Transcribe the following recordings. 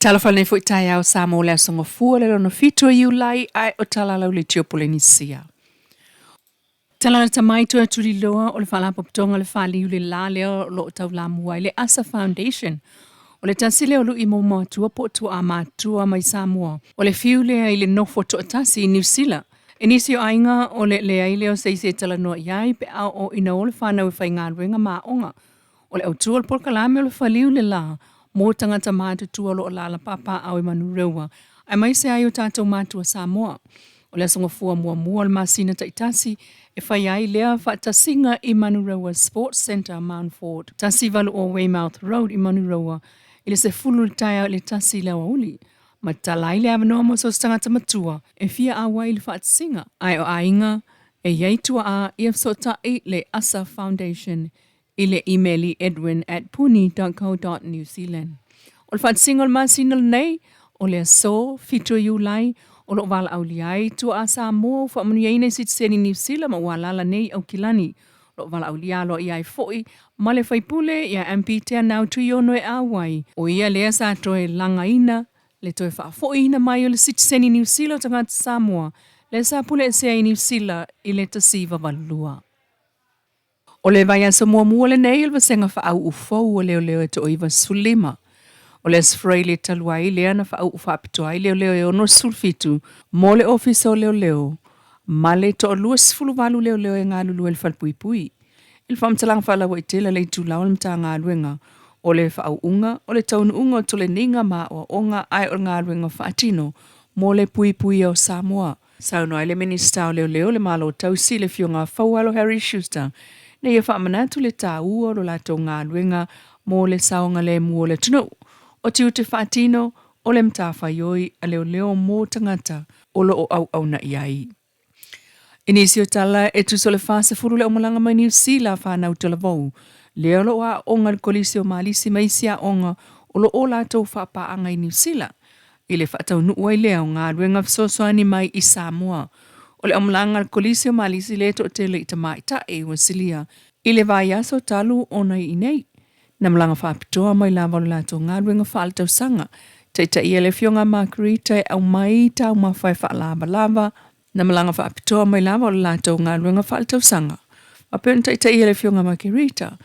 Talofa lenei foi taeao Samoa o le aso Gafua le lona 7 o Iulai ae o Talalau le Tiopolenisia. Tala lata mai toe tuliloa o le Faalapotopotoga o le Faliu le la lea o lo o taulamua ai le ASA Foundation. O le tasi lea o lu'i mo matua po o tuaa matua mai Samoa. O le fiu lea i le nofo toatasi i Niu Sila. I nisi o aiga o le leai lea o se isi e talanoa i ai pe a oo ina o le fanau e faigaluega ma aoga. O le autu o le polokalame o le faliu le la mo tagata matutua o lo o alaala papaaao i Manurewa aemaise ai o tatou matua Samoa. O le Aso Gafua muamua o le masina taitasi e fai ai lea faatasiga i Manurewa Sports Centre, Mountfort, 180 Weymouth Road i Manurewa i le 10 i le taeao i le 1 i le aoauli. Ma tatala ai le avanoa mo so o se tagata matua e fia auai i le faatasiga, ae o aiga e i ai tuaa ia fesootai le ASA Foundation i le imeli edwin at puni dot co dot new zealand. O le faatasiga o le masina lenei, o le aso 7 o Iulai, o lo o valaaulia ai tuaa Samoa ua faamanuiaina i sitiseni Niu Sila ma ua alaala nei i Aukilani. O lo o valaaulia aloaia ai foi ma le faipule ia MP Teanau Tuiono e auai, o ia lea sa toe lagaina le toe faafoiina mai o le sitiseni Niu Sila o tagata Samoa lea sa puleesea i Niu Sila i le 1982. O le vaiaso muamua lenei o le vasega faauu fou o leoleo e toa-95. O le Aso Faraile talu ai lea na faauu faapitoa ai leoleo e 67 mo le Ofisa o Leoleo ma le toa-28 leoleo e galulue i le falepuipui. I le faamatalaga faalauaitele a le itula o le Matagaluega o le Faauuga o le Taunuuga o Toleniga ma Aoaoga ae o le Galuega Faatino mo le Puipuia o Samoa, Saunoa ai le Minisita o Leoleo, le Malo Tausi, le Afioga Faualo Harry Schuster, ina ia faamanatu le taua o lo latou galuega mo le saogalemu o le atunuu. O tiute faatino o le matafaioi a leoleo mo tagata o lo o auauna i ai. I nisi o tala e tusa o le 40 le aumalaga mai Niu Sila a fanau talavou, lea o lo o aooga i le Kolisi o Malisi ma isi aoga o lo o latou faapaaga i Niu Sila, i le faataunuu ai lea o galuega fesoasoani mai i Samoa. O le aumalaga a le Kolisi o Malisi lea e toatele i tamaitai ua silia i le vaiaso talu ona i inei. Na malaga faapitoa mai lava o le latou galuega faaletausaga. Taitaia le Afioga a Margarita e aumai taumafa e faalavalava. Na malaga faapitoa mai lava o le latou galuega faaletausaga. Faapea ona taitaia le Afioga a Margarita,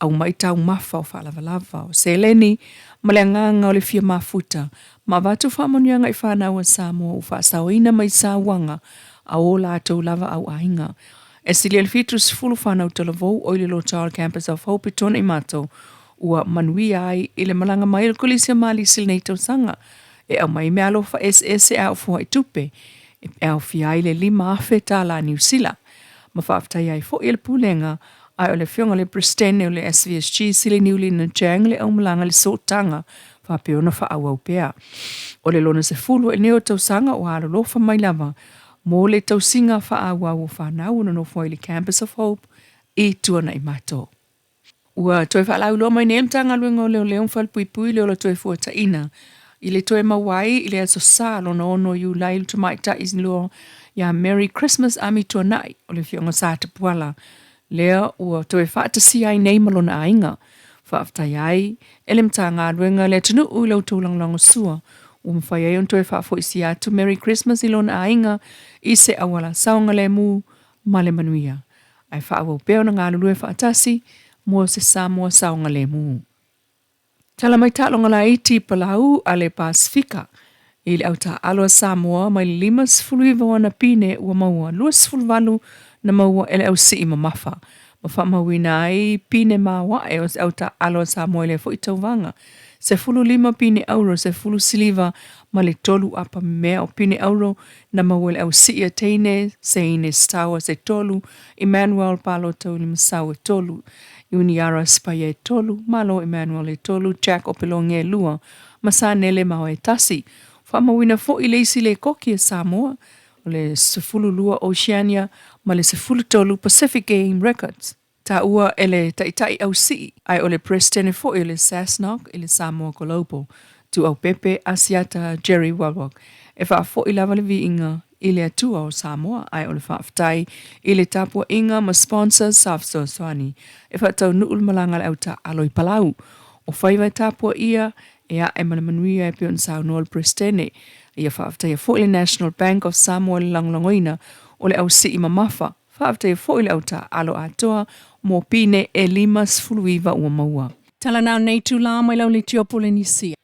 aumai taumafa o faalavalava, o seleni, ma le agaga o le fia mafuta, ma avatu faamanuiaga i fanau a Samoa ua faasaoina mai sauaga a o latou lava au aiga. E silia i le 70 fanau talavou o i le Lotara Campus of Hope i Tuanaimato ua manuia ai i le malaga mai o le Kolisi o Malisi i lenei tausaga e aumai meaalofa eseese a o fuaitupe e aofia ai le $5,000 tālā Niu Sila ma faafetaia ai foi e le Pulega ae o le Afioga i le Peresetene o le SVSG Sili Niulina Chang le aumalaga i le sootaga faapea ona faaauau pea. O le lona 10 e nei o tausaga ua alolofa mai lava mo le tausiga faaauau o fanau o nonofo ai i le Campus of Hope i Tuanaimato. Ua toe faalauiloa mai nei le Matagaluega o Leoleo ma Falepuipui le ola toe fuataina i le toe maua ai i le Aso Sa lona 6 o Iulai le tamaitai loa ia Merry Christmas Ami Tuanai o le afioaga Sa Tapuala lea ua toe faatasia ai nei ma lona aiga. Faafetai ai e le Matagaluega le atunuu i la outou lagolagosua ua mafai ai ona toe faafoisia atu Merry Christmas i lona aiga i se auala saogalemu ma le manuia, ae faaauau pea ona galulue faatasi mo se Samoa saogalemu. Tala mai taaloga laiti Palau a le Pasefika i le au taaalo a Samoa mai le 59 o ana pine ua maua 28 na maua e le au sii mamafa ma faamauina ai pine maoae o se au taaalo a Samoa i lea foi tauvaga, 15 pine auro, 10 siliva ma le tolu apa mea o pine auro na maua e le au sii a teine, Seine Stower se tolu, Emmanuel Palotaulimasau e tolu, Iuniara Sipaia e tolu, Malo Emmanuel e tolu, Jack Opeloge e lua, ma Sanele Mao e tasi. Faamauina foi le isi lēkoki a Samoa, o le 12 Oceania ma le 13 Pacific Game Records. Taua e le Taitai Ausii, ae o le Peresetene foi o le SASNOC i le Samoa Global, Tuaupepe Asiata Jerry Welwalk, e faafoi lava le viiga i le Atua o Samoa, ae o le faafetai i le tapuaiga ma sponsors sa fesoasoani e faataunuu le malaga a le au taaalo i Palau. O faiva e tapuaia. E ae ma le manuia e pei ona saunoa le Peresetene. Ia faafetaia foi le National Bank of Samoa i le lagolagoina o le ausii mamafa. Faafetaia foi le au taaalo atoa mo pine e 59 ua maua. Tala na o nei itulā mai lau Leitio Polenisia.